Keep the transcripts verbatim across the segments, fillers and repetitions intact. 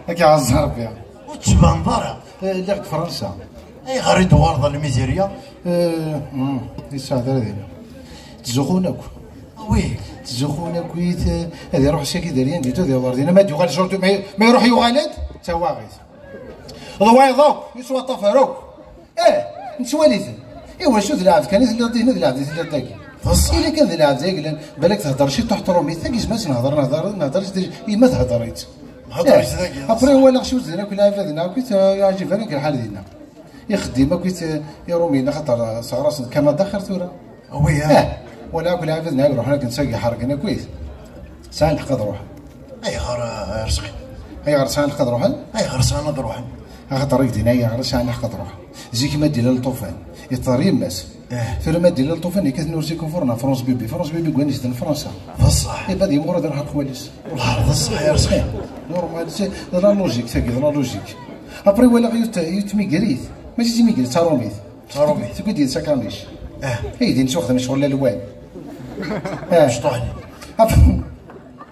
Ad k-iɛezz Rebbi. Ur d-tbaneḍ ara. Eh, lliɣ deg Fransa. Ayɣer i d-tuɣaleḍ ɣer lmizirya? Eh, mm, yesɛa ara din. Ttzuxxun akk. Ah, oui. Ttzuxxun akkit, eh, ad iruḥ saki d alyan di tuddi ɣer dinna, ma d-yuɣal surtout, ma, ma iruḥ yuɣal-d, d tawaɣit. D wayeḍ akk, yettwaṭṭafer akk. Eh, nettwali-ten. Iwacu d lɛebd kan i telliḍ din, d lɛebd i telliḍ dagi. D ṣṣeḥ. Ili kan d lɛebd ay yellan, balak thedder ciṭuḥ trumit, tagi zman-s nehder, nehder, nehder, yemma thedder-itt. Hder-itt dagi. Après walaɣ ciwet din akk lɛibad-nneɣ akk, eh, yeɛǧib-aneɣ lḥal dinna. Ixeddim akk, eh, Irumiyen, axaṭer, eh, sɣer-asen Kanada xir tura. Ah oui, ah. Eh, walaɣ akk lɛibad-nneɣ iruḥen akken ttagi ḥergen akk. Sɛan lḥeqq ad ruḥen. Ayɣer, a Arezqi? Ayɣer sɛan lḥeqq ad ruḥen? Ayɣer sɛan ad ruḥen? Axaṭer i k-d-yenna ayɣer sɛan lḥeqq ad ruḥen. Zik ma d-yella lṭufan, yeṭṭer yemma-s. Eh. Tura ma d-yella lṭufan, yekkat-n ur s-ikunfur neɣ France Bibi. France Bibi gwan isden Fransa. D ṣṣeḥ. Ibad yimɣur ad iruḥ aqwal-is. Wellah, d ṣṣeḥ, a Arezqi. Eh, normal, c'est, d la logique, tagi, d la logique. Après, walaɣ yiwet, yiwet tmigrit. Mačči d timigrit, d tarumit. Tarumit. Tewwi-d yid-s akanic. Eh. Aydi-nnes uxdem ccɣel alwan. Eh. Mecṭuḥ-nni. Af-,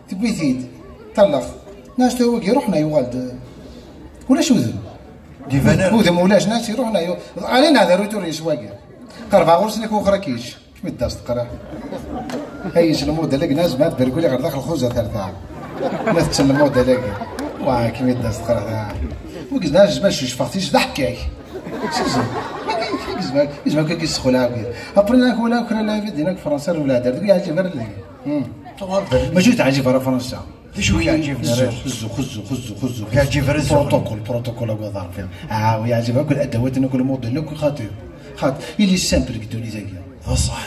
tewwi-t-id. Ṭalleɣ. Nas wagi iruḥ neɣ yuɣal-d? Ulac udem. D-iban ara. Udem ulac, nas iruḥ neɣ yu-, allez neɣ d retour yes wagi. Qerbeɣ ɣur-sen ak wexra kic. Kem-id-as teqreḥ. Ay, yecc lmudell-agi, nas ma tberguli ɣer daxel xuza tertaɛ. Ma tetten lmudell-agi. Wa, kem-id-as teqreḥ. Wagi nas ma cucfeɣ-t-ic d aḥekkak. Sizen. Wagi, yezmer, yezmer kan yessexleɛ wagi. Après, nak wala kra lɛibad dinna deg Fransa, ur lɛedda, deg yeɛǧib ara lagi. Hmm. Tuɣal d Mačči teɛǧib ara Fransa. D acu i yeɛǧiben ara? Zzux, zzux, zzux, zzux, zzux. Yeɛǧib ara zzux. Protocol, protocol, akked ḍerb. Ah, yeɛǧib akk adawat-nni, akk lmudell, akk xaṭi. Xaṭi, il est simple deg ddunit-agi. D ṣṣeḥ.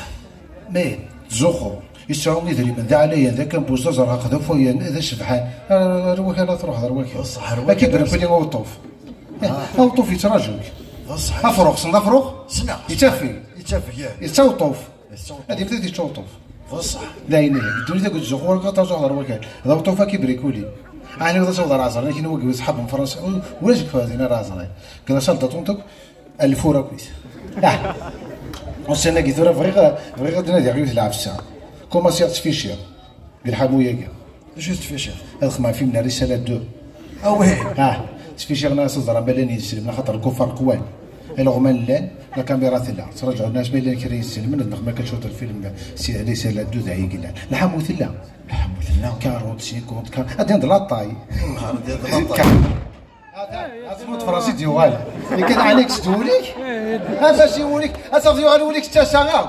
Mais, ttzuxxu, yesɛu idrimen, d aɛlayan, d akambuẓ, d aẓerɣaq, d afayan, d acebḥan. Ar, ar wakal ad truḥeḍ, ar wakal. D ṣṣeḥ, ar wakal. Akka i d-nekkni awṭuf. Ah. Awṭuf yettraǧu-k. D ṣṣeḥ. Afrux, tessneḍ afrux? Ssneɣ. Yettafeg. Yettafeg, yah. Yettaweṭṭuf. Yettaweṭṭuf. Ad yebda yečča uṭuf. D ṣṣeḥ. D ayen ihi. Ddunit akked zzux, ur tettaẓuɣ ɣer wakal. D awṭuf-agi brikuli. Ɛni ur d-asaweḍ ɣer ɛezri, akken wagi d ṣṣḥab n Fransa, u-, ulac deg din ara ɛezri. Deg la salle d'attente akk, lfur akkit. Ah. Ussan-agi tura bɣiɣ, bɣiɣ ad nadiɣ yiwet lɛefsa. Kumaṣiɣ ttficiɣ. Deg lḥamu-agi. D acu tettficiḍ? Ad xedmeɣ film n Risala deux. Ah oui. Ah, ttficiɣ nas ad ẓren ma llan yinselmen, axaṭer lkufar qwan. Ileɣman llan, la caméra tella. Ttṛaǧuɣ nas ma llan kra yinselmen, neɣ ma kan cwiṭ lfilm si Risala deux d ayi yellan. Lḥamu tella. Lḥamu tella. Quarante, cinquante, quarante. Ad d-laṭay. Ad d-laṭay. Asmut Fransi d-yuɣal. Yekkat ɛni kkes-d wul-ik? Ata si wul-ik, ad tafeḍ yuɣal wul-ik d tasa akk.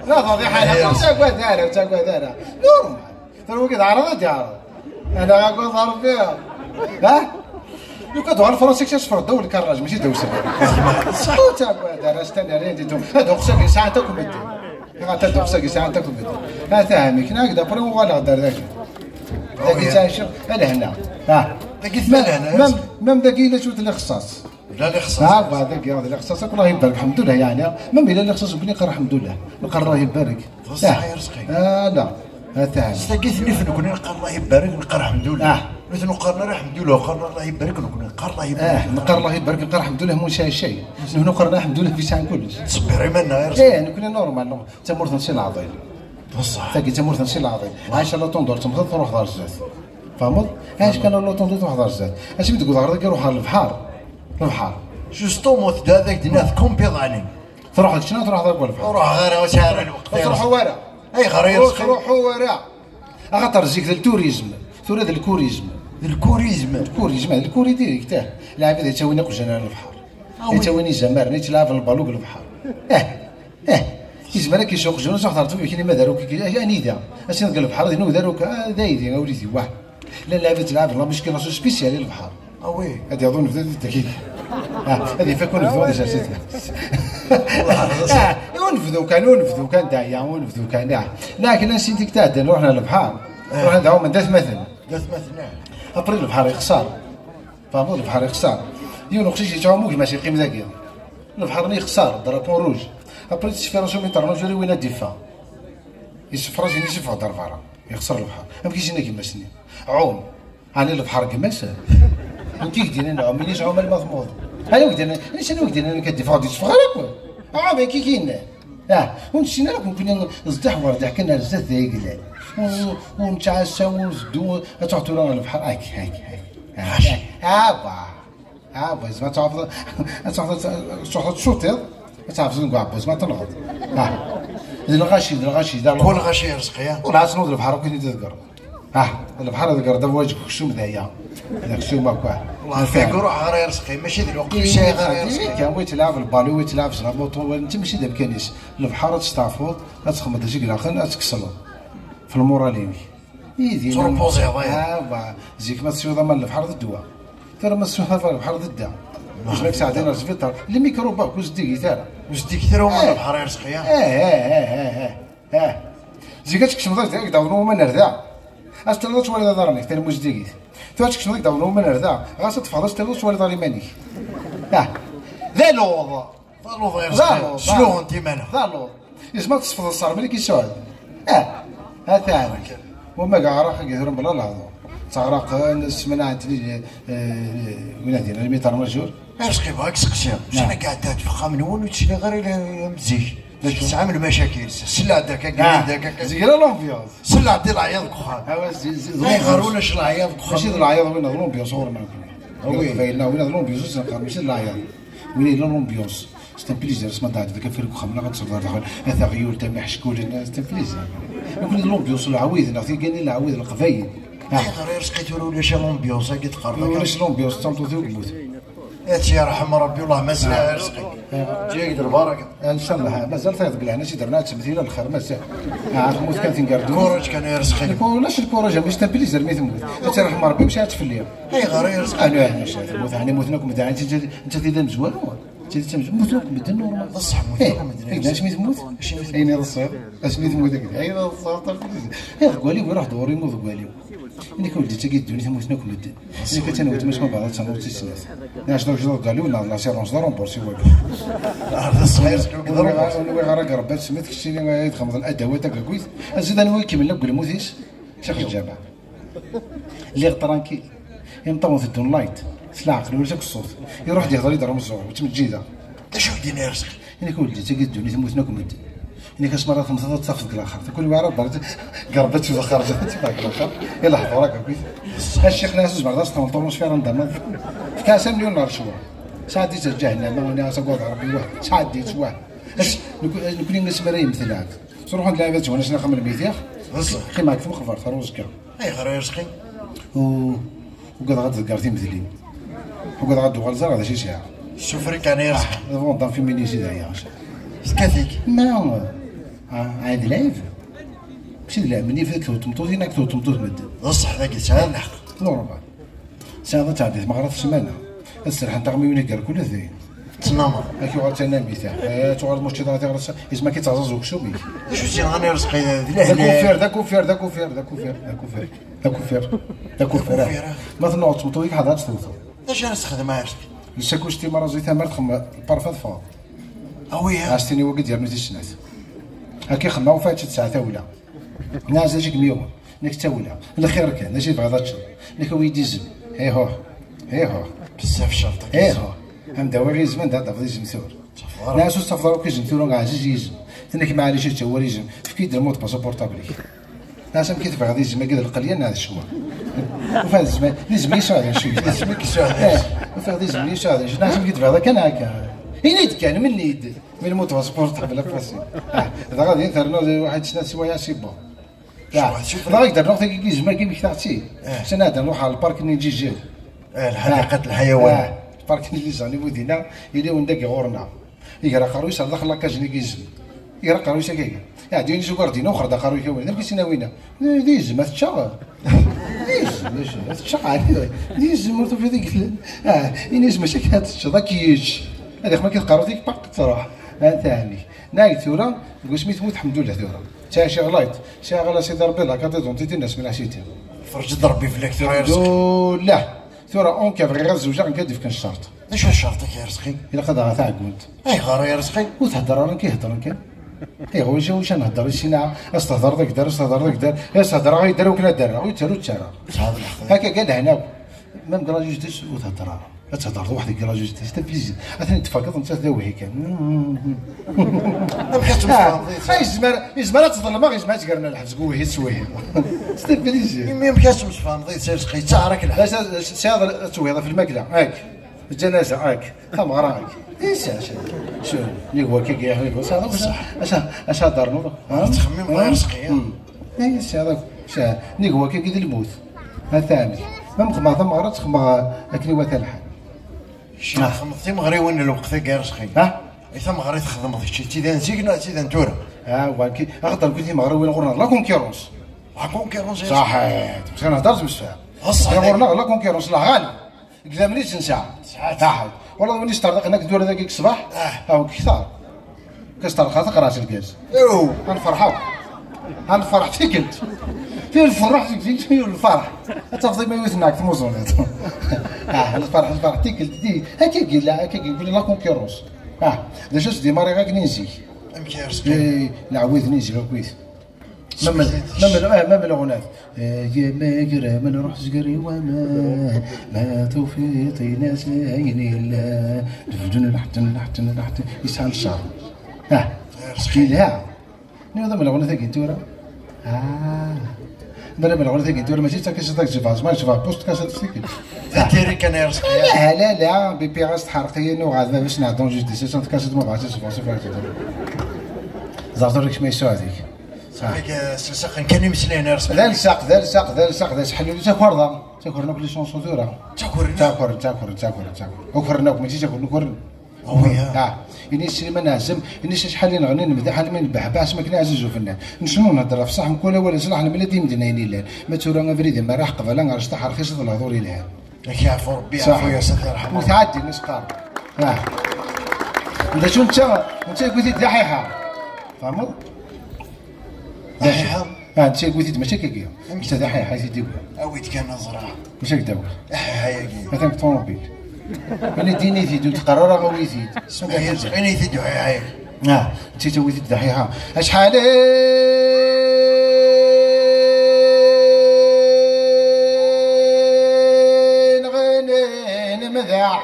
La faḍiḥa, ur ttagad ara, ur ttagad ara. Normal. Tura wagi d ɛraḍ ad d-yeɛreḍ. Ana agad Rebbi. Ha? Lukan tuɣal Fransi, kkes asfar ddaw lkarraǧ, mačči ddaw sebba. Ur ttagad ara, s tanari ad d-iddum. Ad uqsag yesɛan akk medden. Ata dduqs-agi sɛan akk medden. Ata amek, nekk d après uɣaleɣ-d ar dagi. Dagi ttɛiceɣ, a lehna. Ah. Dagi tella lehna. Même, même dagi yella cwiṭ lixṣaṣ. La lixṣaṣ. Ah, bah, dagi, ah, d lixṣaṣ akk, Allah ibarek, lḥemdullah, yeɛni. Même yella lixṣaṣ, nekkni neqqar lḥemdullah. Neqqar Allah ibarek. D ṣṣeḥ, ah, ya Rezqi. Ah, la. Ata. S tagi tennifen nekkni neqqar Allah ibarek, neqqar lḥemdullah. Ah. Nutni ur qqaren ara lḥemdullah, ur qqaren Allah ibarek, nekkni neqqar Allah ibarek. Ah, neqqar Allah ibarek, neqqar lḥemdullah, ma nesɛi cay. Nutni ur qqaren ara lḥemdullah, fi sɛan kullec. Nettṣebbir iman-nneɣ, ya Rezqi. Eh, nekkni normal, non. D ṣṣeḥ. Tagi d tamurt n Si Lɛaḍi. Ɛic la tondor temmteḍ, truḥeḍ ɣer zdat. Tfehmeḍ? Ɛic kan la tondor, truḥeḍ ɣer zdat. Asmi deg uḍar dagi, ruḥ ɣer lebḥer. Lebḥer. Justement, tedɛa dagi dinna tkumpiḍanin. Truḥeḍ kečč neɣ truḥeḍ akk ɣer lebḥer? Ur ruḥeɣ ara, ur sɛiɣ ara lweqt. Ur truḥu ara. Ayɣer ay Ur truḥu ara. Axaṭer zik d lturizm. Tura d lkurizm. D lkurizm. Lkurizm, ah, d lkuri direct, ah. Lɛibad yettawin iqjan ar lebḥer. Ah, oui. Yettawin izamaren, yettlaɛben lbalu deg lebḥer. Eh. Eh, yezmer ad k-isuq jun, ẓuḥ terteb, kini ma d aruk, anida? Asin deg lebḥer, d innu d aruk, ah, d aydi, a wlidi, wah. La lɛib ad tlaɛb, la muckila, su spécial i lebḥer. Ah oui. Ad yaḍ unebdu d dagi. Ah, ad ifak unebdu, ad isersi. Ah, unebdu kan, unebdu kan, daya, unebdu kan, ah. Lakin asin tik tɛeddan, ruḥen ɣer lebḥer. Eh. Ruḥen ad ɛumen d atmaten. D atmaten, ah. Après lebḥer yexṣer. Tfehmeḍ, lebḥer yexṣer. Yiwen uqcic yettɛumu, gma-s yeqqim dagi. Lebḥer-nni yexṣer, drapeau rouge. Après, tesfirasum iṭernuj ur iwin ad d-iffeɣ. Yessefraǧ-ini yesseffeɣ-d ar berra. Yexṣer lebḥer. Amek i s-yenna gma-s-nni? Ɛum. Ɛni lebḥer gma-s? Nekk i k-d-yennan ɛum, ini-s ɛum alma temmud. Ɛni wi k-d-yennan, ini-s anwa i k-d-yennan akka d-iffeɣ ur d-itteffeɣ ara akk? Ɛum, akka i k-yennan. Ah, ur nessin ara akk nekkni ẓḍiḥ werdiḥ kan ar zdat d ay yellan. Ur, ur nettɛassa, ur nteddu, ad truḥ tura ɣer lebḥer, ak, ak, ak. Ah, Awa, awa, zma tɛawdeḍ, ad tɛawdeḍ, tɛawdeḍ tcutiḍ, ad tɛawdeḍ deg uɛebbus, ma tenɣeḍ. Ah. D lɣaci, d lɣaci, d lɣaci. Kul ɣaci yerẓqi. Ur ɛad tnuḍ lebḥer akk i t-id-tgreḍ. Ah, lebḥer ad tgreḍ d awaǧ keččum d aya. D keččum akk. Wallah, fek ur ɛad ara yerẓqi, mačči d lweqt ur sɛiɣ ara yerẓqi. Kan wi tlaɛb lbalu, wi tlaɛb s la moto, netta mačči d amkan-is. Lebḥer ad testeɛfuḍ, ad txedmeḍ d acu i ilaqen, ad tkesleḍ. F lmural-inek. Yidi. Turpuziḍ, aya. Ah, bah, zik ma teswiḍ aman n lebḥer d ddwa. Tura ma teswiḍ aman n lebḥer d dda. Zik ma tesɛeddiḍ ar sbiṭar, lmikruba ur zeddigit ara. Ur zeddigit ara aman n lebḥer yerẓqi, ah. Eh, eh, eh, eh, eh, eh. Zik ad tkecmeḍ ad ak-d-awḍen waman ar da. Ad s-tiniḍ ad twaliḍ iḍarren-ik, tani ur zeddigit. Tura ad tkecmeḍ ad ak-d-awḍen waman ar da. Ɣas ad teffɣeḍ ad s-tiniḍ ad twaliḍ ar iman-ik. Ah. D aluḍ. D aluḍ yerẓqi. D aluḍ, d aluḍ. Sluɣent iman-ik. D aluḍ. Yezmer ad tesfeḍ ṣṣerf-nni i k-yesɛud. Ah, ata ɛni. Wama deg aɛraq-agi tura mebla lehḍur. Ttaɛraqen, ssmanɛen-ten, eh, win ad d-yini, almi termajur. Yerẓqi, bɣiɣ ad k-seqsiɣ. Naam. Cana iɛedda-d f uxxam-nwen ur ttiliɣ ara ila am zik. D acu? Tesɛam lmacakil, s-, sella-d akka, ah, grin-d akka, akka. Zik ala l'ambiance. Sella-d i leɛyaḍ deg uxxam. Awa, zi-, zi-, ayɣer ulac leɛyaḍ deg uxxam? Mačči d leɛyaḍ, win d l'ambiance ɣur-neɣ. Ah oui. Ɣef ayen, win d l'ambiance, ur s-neqqar, mačči d leɛyaḍ. Win yella l'ambiance. C'est un plaisir, asma d-ɛedbeɣ afir deg uxxam-nneɣ ad tebḍer daxel, a taɣyult, a miḥeckulen, c'est un plaisir. Nekkni d l'ambiance, lɛawid, neɣ tigani lɛawid, leqbayel. Ah. Ayɣer yerẓqi tura ulac l'ambiance-agi teqqareḍ akka? Ulac l'ambiance, d tameṭṭut-iw i yemmuten. Ad tt-yerḥem Rebbi, wellah mazal yerẓqi. Ǧǧiɣ-d lbaraka. Ncallah, mazal tayeḍ deg lehna, si derna ad temmet ila lxir, mazal. Ah, temmut kan tengerdu. Kuruj kan yerẓqi. Ulac lkuruj, am c'est un plaisir mi temmut. Ad tt-yerḥem Rebbi, mačči ad tfelli. Ayɣer yerẓqi? Ah, non, non, temmut, ɛni mmuten akk medden, netta, netta d amezwaru. Tili d tamezwarut, muten akk medden normal. D ṣṣeḥ, muten akk medden. Eh, asmi temmut? Ayen iḍeṣṣiḍ, asmi temmut akked ayen iḍeṣṣiḍ. Eh, deg waliw iruḥ-d ɣur-i, immut deg waliw. Ini-k ur d-ittagi ddunit, muten akk medden. Ini-k atan wetma-s ma bɣiḍ ad ternuḍ tis snat. Neɣ cḍeɣ cḍeɣ deg waliw, neɣ d l'assurance d aremburs i waliw. Ah, d ṣṣeḥ. Ur nwiɣ ara deg Rebbi ad tsemmet, keččini ay txemḍen adawat agaguyt. Azid anwa i ikemmlen akk lmut-is? Ccix Lǧameɛ. Lliɣ tranquille. Imeṭṭawen teddun light. S leɛqel, ulac akk ṣṣut. Iruḥ-d yehḍer-iyi-d Rameẓẓuɣ, ur ttmeǧǧideɣ. D acu i k-d-yenna Yerẓqi? Ini-k ur d-ittagi ddunit, mmuten akk medden. Ini-k asma ara temmteḍ ad tafeḍ deg laxert. Kul mi ara ḍerret, gerb ad tewteḍ xerǧat, ad teffeɣ deg laxert. I lehḍur akk akkit. A ccix, nniɣ-as ur zmireḍ ad s-tɣelṭeḍ, ur necfi ara ndama. Fkan-as amelyun n rrecwa. Sɛeddi-tt ar ǧahennama, nniɣ-as agad Rebbi, wah, sɛeddi-tt, wah. As-, nek-, nekni asmi ara yemmet lɛebd. Ttruḥun-d lɛibad ttwanas axxam n lmitiɣ. Qqimeɣ deg tmeqbert ar uzekka. Ayɣer a Yerẓqi? U-, ugadeɣ ad d-teggar timedlin. Ugadeɣ ad d-uɣal ẓer d acu i sɛiɣ. Sufri kan a Yerẓqi. Ah, d bon, dan féminisé d aya. Tekkat-ik. Non. Ah, ɛad lɛib. Mačči d lɛib, nni fek tewtemt ur tin ak tewtemt ur medden. D ṣṣeḥ dagi, tesɛiḍ lḥeqq. Normal. Sɛiḍ ad tɛeddi tmeɣra f ssmana. Ad serḥent aɣmiwen i yerkul d ayen. Tnameḍ. Ad k-yuɣal d tanamit, ah. Eh, ad tuɣaleḍ mačči d tiɣres, isem-agi d taẓaẓ uksum-ik. D acu tt-yenɣan Yerẓqi d lehlak? D akufir, d akufir, d akufir, d akufir, d akufir. D akufir. D akufir, ah. Ma tennuɣeḍ tmeṭṭut-ik, ḥader ad tt-tewteḍ. D acu ara s-texdem a Yerẓqi? Lsakuc timraẓi tamart, xem lparfum teffɣeḍ. Awi, ah. As-tini wagi d yernu tis snat. Akka xemma ufa ad tesɛa tawla. Nniɣ-as d acu i kem-yuɣen? Nekk d tawla. Lxir kan, d acu i tebɣiḍ ad teččeḍ? Nekk awi-d izem. Ihuh. Ihuh. Bezzaf ccerṭ-agi. Ihuh. Am d-awiɣ izem, anda ad d-tafeḍ izem tura? Nniɣ-as ur tettafeḍ ara akk izem tura, ɛziz yizem. Tenna-k maɛlic, ittawal izem. Efk-iyi-d le mot de passe portable-ik. Nniɣ-as amek i tebɣiḍ izem-agi, d lqelyan neɣ d ccwa? Ufiɣ d izem, d izem yesɛudan cwi. D izem i yesɛudan. Eh, ufiɣ d izem yesɛudan cwi. Nniɣ-as amek i tebɣiḍ akka neɣ akka? Ini-d kan, menni-d. Mi le mot de passe portable, facile. Ah, dɣa din ternuḍ waḥed snat swayeɛ, c'est bon. Dɣa i d-rnuɣ tagi n yizem-agi, mmektaɣ-tt-id. Eh. Sani ad nruḥ ɣer lpark-nni n Ǧiǧiw. Eh, lḥadiqat n lḥayawan. Ah, lpark-nni n Lizan Ibudina, yella wanda i ɣur-neɣ. Iger aqerruy-is ar daxel la cage-nni n yizem. Iger aqerruy-is akka. Iɛeddi-yi-d ugar dinna, uxer-d aqerruy-ik awal. Amek i s-inawina? D, d izem, ad teččeɣ? D izem, d izem, ad teččeɣ, ɛni? D izem, ur tufiḍ i yellan. Ah, ini-as mačči akka ad teččeḍ, ad k-yečč. Ad ixma ki tqerrut-ik, paq, truḥ. Ah, tɛani. Nag tura, deg wasmi tmut, ḥemdullah tura. Ttɛic ɣlayt, sɛiɣ ala Sidi Rebbi la carte d'identité n Asmi Lɛaciti. Ferǧ-d Rebbi fell-ak tura, a Yerẓqi. Ḥemdullah. Tura, en cas bɣiɣ ad zewǧeɣ, nekk ad d-fken ccerṭ. D acu ccerṭ-ik, a Yerẓqi? Ilaq ad aɣeɣ taɛeggunt. Ayɣer, a Yerẓqi? Ur thedder ara, nekk i heddren kan. Ayɣer, wacu, wacu ad nhedder i sin-a? Ad s-tehdereḍ agdar, ad s-tehdereḍ agdar, ad s-hedreɣ agdar, akken ad d-rreɣ, ur ttaru, ur ttara. Tesɛiḍ lḥeqq. Akka kan lehna akk. Même grand juge dis, ur thedder ara. Ad thedreḍ weḥd-k la justice, c'est pas possible. Atan tfakeḍ, netta d awhi kan. Amek ad tmesfehmeḍ yid-s? Ah, yezmer, yezmer ad tḍelmeɣ, yezmer ad tgerna lḥebs deg uhi s wihi. C'est pas possible. Imi amek ad tmesfehmeḍ yid-s, Arezqi? Yettaɛer-ak lḥal. Acu tesɛiḍ ad tewhiḍ ɣef lmakla, ak. Lǧanaza, ak. Tameɣra, ak. Isa, acu, acu, nnig wakka, acu, acu, acu ad d-ternuḍ? Tettxemmimeḍ a Arezqi, a? Hmm. Isa, acu, nnig wakka d lmut. Atan. Ma mxemmeɣ tameɣra, ttxemmeɣ akken iwata lḥal. Kečč txedmeḍ timeɣriwin n lweqt-agi, Arezqi? Ha? I tameɣra i txedmeḍ kečč, d tid n zik neɣ d tid n tura? Ah, waki, axaṭer kul timeɣriwin ɣur-neɣ la concurrence. La concurrence? Saḥit, bɣiɣ nehder s msefham. Ɣur-neɣ la concurrence, la ɣalib. Deg idammen-is nesɛa. Saḥit. Wala win isterḍiqen akk tura dagi deg ṣṣbeḥ, ah, aw kter. Kasteṛxa taqras lgaz. Iw. Ad nferḥ akk. Ad nferḥ tikkelt. Tin nferḥ tikkelt, tin lferḥ. Ad tafeḍ ima yiwet nneɛk tmuẓuliḍ. Ah, nferḥ, nferḥ tikkelt. Di, akka yella, akka yella la concurrence. Ah, d acu s-d-imariɣ akken i zik. Amek i rẓeqen? Eh, lɛewwid-nni zik akkit. Mamel, mamel, eh, mamel ɣunat. Eh, yamagraman ruḥ zger i waman. Ma tufiḍ inas ayen yellan. Lefdun laḥten, laḥten, laḥten. Yesɛan ccer. Ah, yelha. Niweḍ am lɣunat-agi n tura. Ah. Mara am lɣunat-agi n tura, mačči d takasiṭ ad k-ǧebɛeɣ, zemreɣ ad k-ǧebɛeɣ post kasat f tikkelt. D tiri kan ay Arezqi. Ala, ala, B P S tḥerq-iyi, nuɣ ɛad baba-s nɛedda juste des sept cents kasat ma bɣiɣ ad tt-id-sbɣeɣ, sufeɣ-itt-id. Ẓer tura kecma yessuɛed-ik. Saḥ. Yak, eh, s lsaq kan imeslayen ay Arezqi. D alsaq, d alsaq, d alsaq, d aseḥlul, ttakuren daɣ. Ttakuren akk les chansons tura. Ttakuren? Ttakuren, ttakuren, ttakuren, ttakuren. Ukren akk, mačči ttakuren, ukren. Ah, ini-as Sliman Ɛzem, ini-as acḥal i neɣni nemdaḥ almi nebbeḥbeḥ asmi akken Ɛziz Ufennan. Necnu nhedder ɣef ṣṣeḥ mkul awal iṣleḥ nemlal-d imdanen yellan. Ma tura abrid imerreḥ qbala ɣer ccḍeḥ rxis d lehdur yelhan. Ak yeɛfu Rebbi, saḥ. Yeɛfu-yas, ad t-yerḥem. Ur tɛeddi mi s-qqar. Ah. D acu netta, netta yewwi-t-id d aḥiḥa. Tfehmeḍ? Aḥiḥa? Ah, netta yewwi-t-id mačči akkagi. Netta d aḥiḥa i t-id-yewwi. Awi-d kan ad ẓreɣ. Mačči ak-d-awiɣ. Aḥiḥa-yagi. Atan deg ṭumubil. Ini-d, ini-t-id, ur d-qqar ara awi-t-id. Ini-t-id aḥiḥa-yagi. Ah, netta yewwi-t-id d aḥiḥa. Acḥal i nɣini nemdaḥ.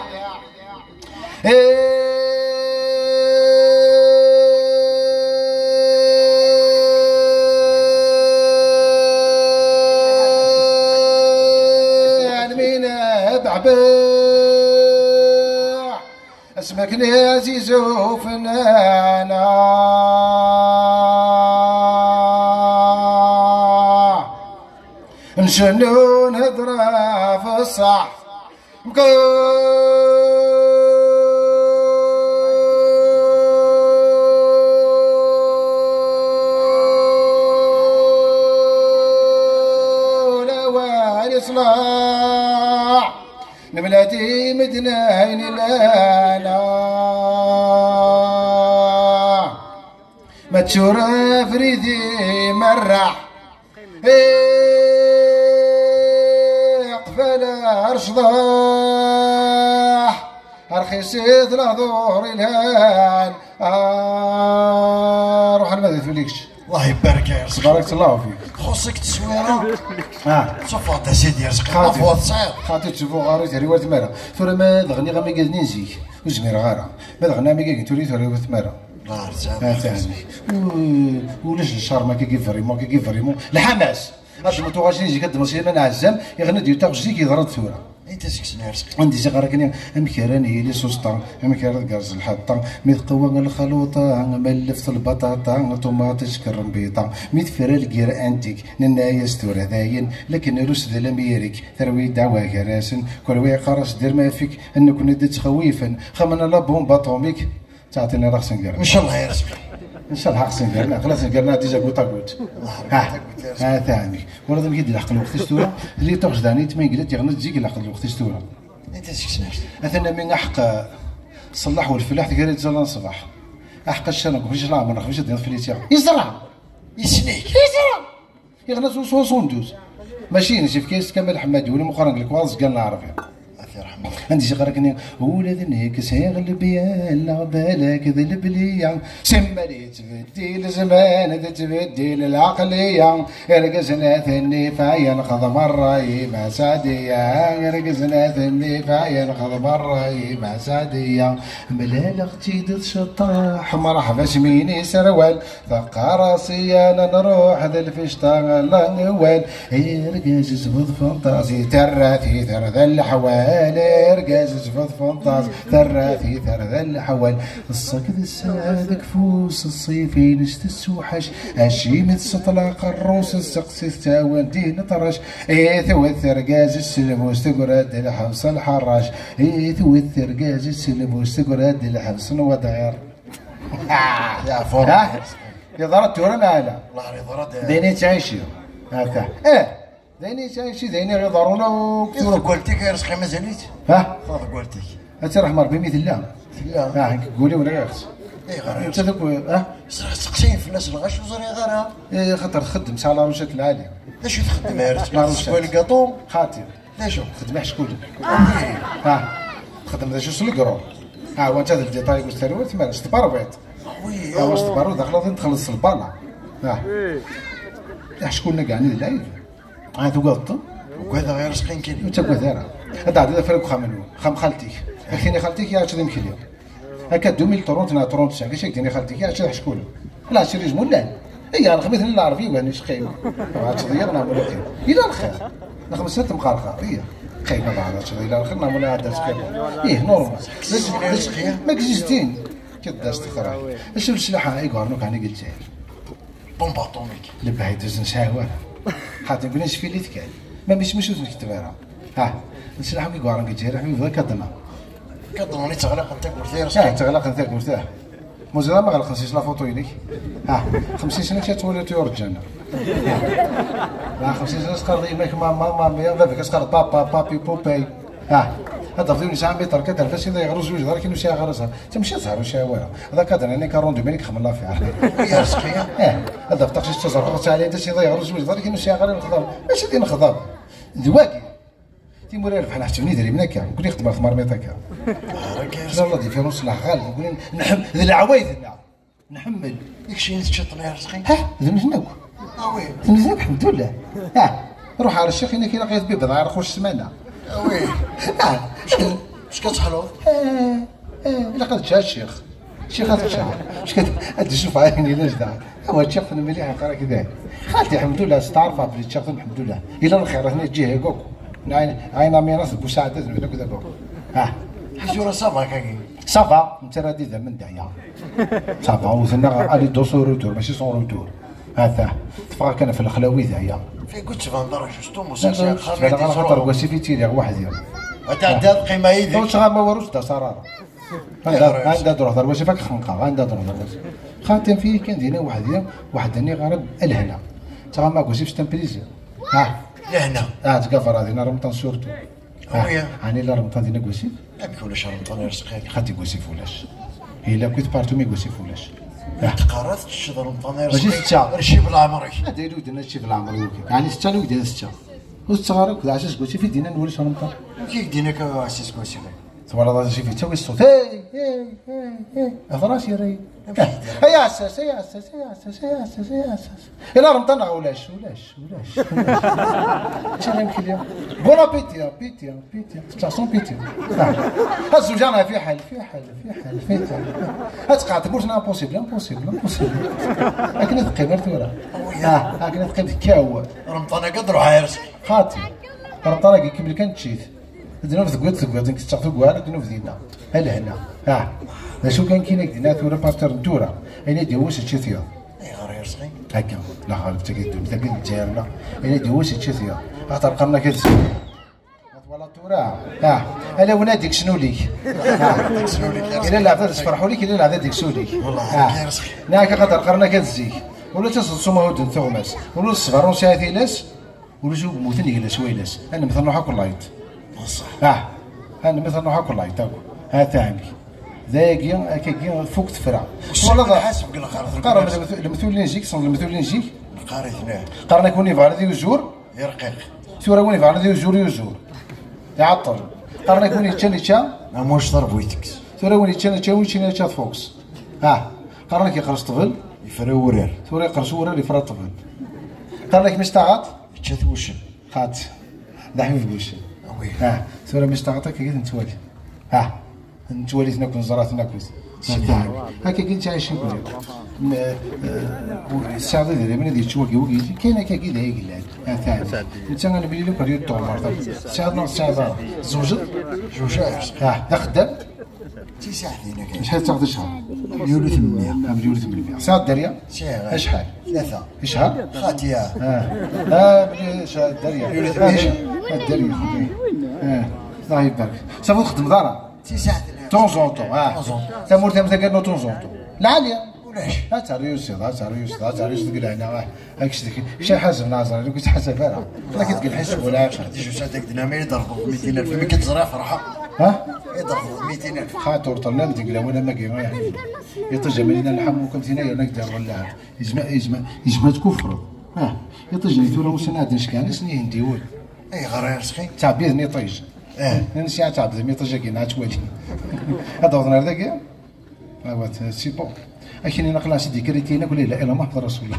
Asmi akken Ɛziz Ufennan. Ncennu nhedder ɣef ṣṣeḥ. Mkul awal iṣleḥ, nemla-d i medden ayen llan. Ma tura abrid imerreḥ, iqbal ar ccḍeḥ, rxis-it lehdur ilhan. Ah, ruḥ alma d fell-i kečč. Allah ibarek ya Arezqi. Barak Allahu fik. Txuṣ-ik teswira. Ah. Suffeɣ-d a Sidi Arezqi. Xaṭi. Ma tebɣiḍ tesɛiḍ. Xaṭi, ttzubuɣ ɣer ur terri war tmara. Tura ma d ɣniɣ am igad-nni n zik, ur zmireɣ ara. Ma d ɣniɣ am igad-nni tura ur terri war tmara. Atan. U-, ulac lcharme akka i vraiment, akka i vraiment. Lḥamas. Ad d-mutuɣ acu zik ad d-mṣiman ɛezzam, iɣna-d yutaɣ zik yeḍra-d tura. Anda i ɣer akken amek ara nili s uẓeṭṭa, amek ara tgerrez lḥaṭṭa, mi tqewwa lxaluṭa, ma lleft lbaṭaṭa, ṭumaṭic kerrembiṭa, mi tefra lgir antik, nenna-yas tura dayen, lakin rus d lamyirik, terwi ddeɛwa gar-asen, kul wa yeqqar-as dir ma fik, nekkni d-ttxewwifen, xemmen la bombe atomique. Ttɛeṭṭin ara xsen gar. Ncallah ya Rebbi. Ncallah xsen gar, aql-asen gar, déjà goutte à goutte. Ah, ah, taɛmi. Wala d amek i d-leḥq lweqt-is tura, tili tuɣ jdan i tmenglet, yeɣna-d zik leḥq lweqt-is tura. Anta seg-sen? Atan ami aḥeq, ṣṣellaḥ u lfellaḥ tgara yettẓallan ṣṣbeḥ. Aḥeq ccan deg uḥric leɛmer, xemsa d-iḍ fell-i tt-iɣ. Yeẓra! Yessen-ik! Yeẓra! Yeɣna s soixante-douze. Mačči ines, yefka-yas Kamal Ḥemmadi, win imeqqren deg lekwaɣeḍ zgan Lɛerbi. Ad t-yerḥem. Anda ziɣ akken ula d nekk sɛiɣ lebyan neɣ balak d lebliya. Simmal yettbeddil zzman, tettbeddil lɛeqliya. Irgazen aten-nni fayen xdem ṛṛay ma Sɛdiya. Irgazen aten-nni fayen xdem ṛṛay ma Sɛdiya. Mlaleɣ-tt-id tceṭṭaḥ, mṛeḥba s min iserwal. Teqqar-as i yan nruḥ d lficṭa la nwal. Irgaz isbed fenṭas, terra titerda leḥwal. Irgaz isbed fenṭas, terra titerda leḥwal. Ṣṣak d ssaɛa deg fus, ṣṣif-ines tessuḥac. Acimi tesseṭla aqerru-s, sseqsi-t tawan din ṭrac. I tewwet argaz s lmus, tegra-d lḥebs n lḥeṛṛac. I tewwet argaz s lmus, tegra-d lḥebs n waḍɛir. Yeɛfu. Ha? Yeḍra-d tura neɣ ala? Yeḍra-d. D ayen yettɛici. Ata. Eh, d ayen yettɛici, d ayen i ɣ-iḍerrun akk tura. Tagwalt-ik ay Arezqi mazal-itt? Ha? Tagwalt-ik. Ad tt-irḥem Ṛebbi mi tella. Tella. Ah, deg wul-iw la yeɣs. Ayɣer? Netta d akk, ah? Ẓriɣ seqsayen fell-as lɣaci ur ẓriɣ ara. Eh, xaṭer txeddem s ɛla rucat lɛali. D acu txeddem ay Arezqi? La rucat. Teswa lgaṭu? Xaṭi. D acu? Xedmeɣ ḥeckulen. Ah. Ah. Xedmeɣ d acu s legrum. Ah, wa netta d ldiṭay deg usterwet, ma s tberbiṭ. Oui. Ah, wa s tberbiṭ, daxel ad txelleṣ s lbala. Ah. Ḥeckulen-agi ɛni d lɛib? Ah, tugadeḍ-ten? Ugadeɣ ay Arezqi nekkini. Ur ttagad ara. Ad tɛeddiḍ afra deg uxxam-nwen. Xam xalti-k. Ak-tini xalti-k, ya, ad imekli. Akka deux mille trente neɣ trente-cinq, acu ak-d-ini xalti-k, acu ḥeckulen? Lɛecir yezmun llan. Iya, lxemiten n lɛerbi, iban, icqim. Ad tḍeyyeɣ neɣ mulakin. Yella lxir. Lxemsa temqerqer, iya. Qim ad ɛad ad tḍeyyeɣ lxir neɣ mula ad as-qim. Ih, normal. Ma existin. Kid as texra. Acu leslaḥa i yuɣren akk ɛni deg Lezzayer? Bombe atomique. Lebɛid ur nesɛi ara. Xaṭi, bni sfilit kan. Ma mi smus ur t-nekteb ara. Ha, leslaḥ-agi yuɣren deg Lezzayer, ḥbib, d kaḍna. Kaḍna i ttɣlaqen tawwurt, ay Arezqi. Ah, ttɣlaqen tawwurt, ah. Muziḍ ma ɣelqen sis la photo-inek. Ah, xemsin sna kra twala tuyur ǧǧana. Ah, xemsin sna sqarḍ imak mama, mami, baba-k asqarḍ papa, papi, pupay. Ah, ad d-afḍ yiwen yesɛa miṭer, kad terfa sida yeɣruz wijeḍ, akin ur sɛiɣ ara ẓer. Tamecciḍt ẓer ur sɛiɣ ara. Ad ak-ad-nini kaṛun du minik xemmen lafir. Ay Arezqi. Eh, ad d-afḍ taqcict taẓerfeɣ ttɛalint-as iḍa yeɣruz wijeḍ, akin ur sɛiɣ ara lexḍab. Acu d inexḍab? D wagi. Timura irebḥen ḥesben idrimen akka, nekkni xedmeɣ tmarmiṭ akka. Ẓer la différence, leḥɣal, nekkni nḥem-, d leɛwayed-nneɣ. Nḥemmel. Deg cin teččiḍ ay Arezqi? Ha, d nutni akk. Ah oui. D nutni akk, ḥemdullah. Ah, ruḥ ar ccix, inak ilaq ad tbibbeḍ ar xus ssmana. Ah oui. Ah. Mecka, mecka tḥluḍ? Eh, eh, ilaq ad teččeḍ ccix. Ccix ad teččeḍ. Mecka ad d-isuffeɣ ayen yellan zdaɣ. Awa ččiɣ-ten mliḥ, aqara kda. Xalti, ḥemdullah, steɛrfeɣ belli ččiɣ-ten, ḥemdullah. Yella lxir, atni ǧǧiha akk. Ɛin, ɛin amiras d busaɛda d nutni akk d akk. Ah. Tura ça va kagi. Ça va, nettarra-d idammen d aya. Ça va, wten-aɣ aller-retour, mačči sans retour. Ata, teffeɣ kan ɣef lexlawi d aya. Figu tettbaneḍ ara justum, ur sɛiɣ ara xaṭer deg wasif i ttiliɣ weḥd-i. Ad tɛeddiḍ qqim yid-i. Ur ttɣama war ur s-d-asar ara. Anda, anda ad ruḥeḍ ar wasif ad k-xenqeɣ, anda ad ruḥeḍ ar wasif. Xaṭi, fi kan dinna weḥd-i, weḥd-i niɣ ara d lehna. Ttɣama deg wasif c'est un plaisir. Ah. Lehna. Ah, tgafara dinna Remḍan surtout. Ah, oui, ah. Ɛni la Remḍan dinna deg wasif? Amek ulac Remḍan ay Arezqi? Xaṭi deg wasif ulac. Yella akk partout, mais deg wasif ulac. Ah. Teqqar-as teččeḍ Remḍan ay Arezqi. Mačči tečča. Rcib leɛmer-ik. Anda yella ur d-nenna rcib leɛmer-ik? Ɛni tečča neɣ ur d-nenna tečča? Ur tetteɣ ara akk, d ɛecra seg wasif i d-yennan ulac Remḍan. Amek i k-d-yenna akka ɛecra seg wasif? Twalaḍ acu i yettawi ṣṣut? Hey, hey, hey, hey. Aḍras yerra-yi. Amek i k-d-yenna? Ay aɛessas, ay aɛessas, ay aɛessas, ay aɛessas, ay aɛessas. Ila Remḍan neɣ ulac, ulac, ulac. Ččiɣ imekli. Bon appétit, appétit, appétit. Teččeɣ sans pitié. Ah. Ad zewǧeɣ neɣ fiḥel, fiḥel, fiḥel, fiḥel. Ad teqɛed tmurt neɣ impossible, impossible, impossible. Akken ad teqqim ar tura. Ah, akken ad teqqim tekkaw. Remḍan-agi ad ruḥ ar Xaṭi. Remḍan-agi kemmel kan ččit. Ddnub tegwiḍ, tegwiḍ, nekk ttetteɣ tugar, ddnub dinna. A lehna. Ah. D acu kan kina dinna tura partir n tura. Ayen i d-yewwi seččit yaḍ. Ayɣer ay Arezqi? Akka. La ɣaleb tagi ddunit, tagi d Lezzayer-nneɣ. Ayen i d-yewwi seččit yaḍ. Axaṭer qqaren-ak ad s-, ma twalaḍ tura? Ah. Ala win ad d-ikksen ul-ik. Ah. Ila leɛbad ad sferḥ ul-ik, ila leɛbad ad ikkes ul-ik. Wallah, ah. Ay Arezqi. Nniɣ-ak axaṭer qqaren-ak ad zik. Ula d taseḍsuma hudden tuɣmas. Ula d ṣṣber ur nesɛi tilas. Ulac ur yemmuten yegla s wayla-s. Anemter nruḥ akk light. Ah, anemter nruḥ akk light akk. Ha-t-a amek. D ayagi, akkagi, tfuk tefra. Twalaḍ, ḥaseb deg lxer. Qqaren lemtu-, lemtulin zik, tessneḍ lemtulin zik? Qqaren-ak win yebɣan ad yuzur. Irqiq. Tura win yebɣan ad yuzur, yuzur. Iɛeṭṭel. Qqaren-ak win yeččan yečča. Am wacṭar bu itekkes. Tura win yeččan yečča, win yeččan yečča tfuks. Ah, qqaren-ak yeqres ṭṭbel. Yefra wurar. Tura yeqres wurar, yefra ṭṭbel. Qqaren-ak mi s taɣaṭ. Yečča-t wuccen. Xaṭ. D aḥbib n wuccen. Ah, tura mi s taɣaṭ akka i t-nettwali. Ah, nettwali-ten akk, neẓra-ten akk. Akka i nettɛic nekkni. Tesɛiḍ idrimen ad yečč wagi, wagi, kan akka i d ay yellan. Atan. Netta ad nemlil akk ar yut tuɣmert. Tesɛiḍ neɣ tesɛiḍ ara? Tzewǧeḍ? Zewǧeɣ. Ah, d axeddam? Tisaɛtin akka. Acḥal tettaɣeḍ i ccehṛ? Melyun u tmenmya. Ah, melyun u tmenmya. Tesɛiḍ dderya? Sɛiɣ. Acḥal? Tlata. Acḥal? Xaṭi, ah. Ah, ah, melyun, acḥal dderya? Melyun u tmenmya. Ah, dderya. Ah, Allah ibarek. Sabu ur txeddmeḍ ara? Tisaɛtin. Temps en temps, ah. Temps en temps. Tamurt am tagar no temps en temps. Lɛali. Ulac. Ad terriusiḍ, ad terriusiḍ, ad terriusiḍ deg lehna, ah. Ak s-dek-, kečč ḥaseb neɣ ẓer, ur k-ttḥasab ara. Lak deg lḥis wala aqal. Di jusa deg dinam i d-rḍuɣ mitin alf, mi k-ẓriɣ ferḥeɣ. Ha? I d-rḍuɣ mitin alf. Xaṭer ṭellem deg lawan amagi, ah. Iṭij am yella lḥamu, kem tina yerna k-d-yerḍel lɛebd. Yezma, yezma, yezma tkufreḍ. Ah, iṭij-nni tura ussan ad d-ncekkɛen, ass-nni ihendiwen. Ayɣer ay Rezqi? Ttɛebbiden iṭij. Eh. Nsiɛ ttɛebbiden iṭij-agi, neɣ ttwalin. Ad d-awḍen ar dagi? Ah, ouais, c'est bon. Akken ilaq la sécurité, la ilaha illa Muḥemmed Rasulullah.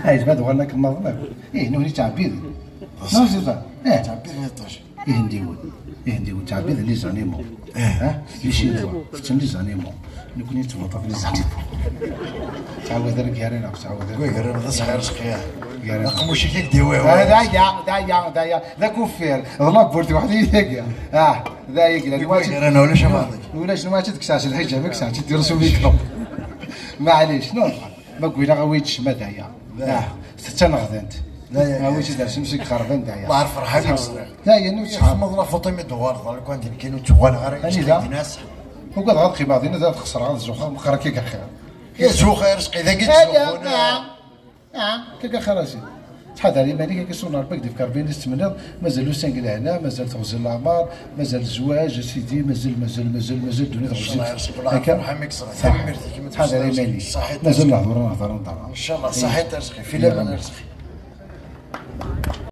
Ay, ma d-uɣalen akken nniḍen akk. Eh, nutni ttɛebbiden. Neɣ ziḍan. Eh. Ttɛebbiden iṭij. Ihendiwen. Ihendiwen ttɛebbiden les animaux. Eh. Ha? Les Chinois tetten les animaux. Nekkni nettbeṭṭef les animaux. Ttɛawad ara gar-aneɣ, ttɛawad ara. Gar-aneɣ d asɣar sqiyah. Gar-aneɣ. Aqmuc-ik i k-d-iwi. Ah, d aya, d aya, d aya. D akuffir. D labburt weḥd-i dagi. Ah, d aya i yellan. Gar-aneɣ ulac amaḍi. Ulac, nwaci deg saɛet lḥiǧab, deg saɛet i d-ireṣṣu mikru. Maɛlic, non. Ma gwileɣ awi-d ccma d aya. Ah, tettaneɣdant. Awi-d idersen seg xerban d aya. Ḍeɛr ferḥan i ẓriɣ. D aya, nu ttḥar. Txedmeḍ la foto mi d-tuɣaleḍ, lukan d nekkini ur ttuɣaleɣ ara. Anida? Ugadeɣ ad qqimeɣ dinna, ad xesreɣ, ad zuxxeɣ, meqqar akka i axir. I zuxx a Rezqi, dagi ttzuxxun. Ah, akka i axir a sidi. Ttḥadar iman-ik, akka s unerbak d-ifka Rebbi, i tettmenniḍ, mazal ussan deg lehna, mazal teɣzi n leɛmer, mazal zzwaǧ, a sidi, mazal, mazal, mazal, mazal ddunit ɣezzif. Akka. Ttḥadar iman-ik. Mazal lehdur ad nehder, ad nehder. Inchallah, ṣaḥit a Rezqi, fi laman a Rezqi.